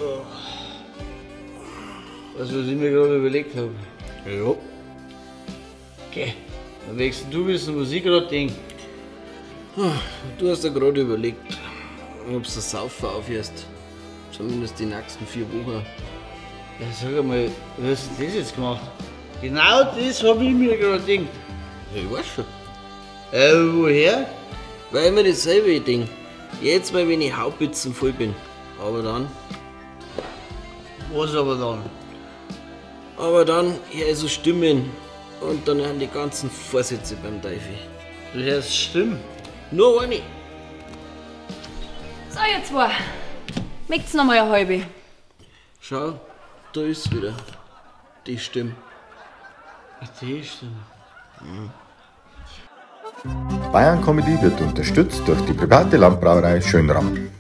Oh. Weißt du, was ich mir gerade überlegt habe? Ja. Okay. Dann wechselst du wissen, was ich gerade denk. Du hast ja gerade überlegt, ob du das Saufen aufhörst. Zumindest die nächsten 4 Wochen. Ja, sag einmal, wie hast du das jetzt gemacht? Genau das hab ich mir gerade gedacht. Ja, ich weiß schon. Woher? Weil ich mir dasselbe denk. Jetzt mal, wenn ich Haubitzen voll bin. Aber dann. Was aber dann? Aber dann hör ich so Stimmen. Und dann hören die ganzen Vorsätze beim Teufel. Du hörst Stimmen? Nur eine. So, ihr zwei. Möcht's noch mal eine halbe? Schau, da ist wieder. Die Stimme. Ach, die Stimme. Mhm. Bayern Comedy wird unterstützt durch die private Landbrauerei Schönram.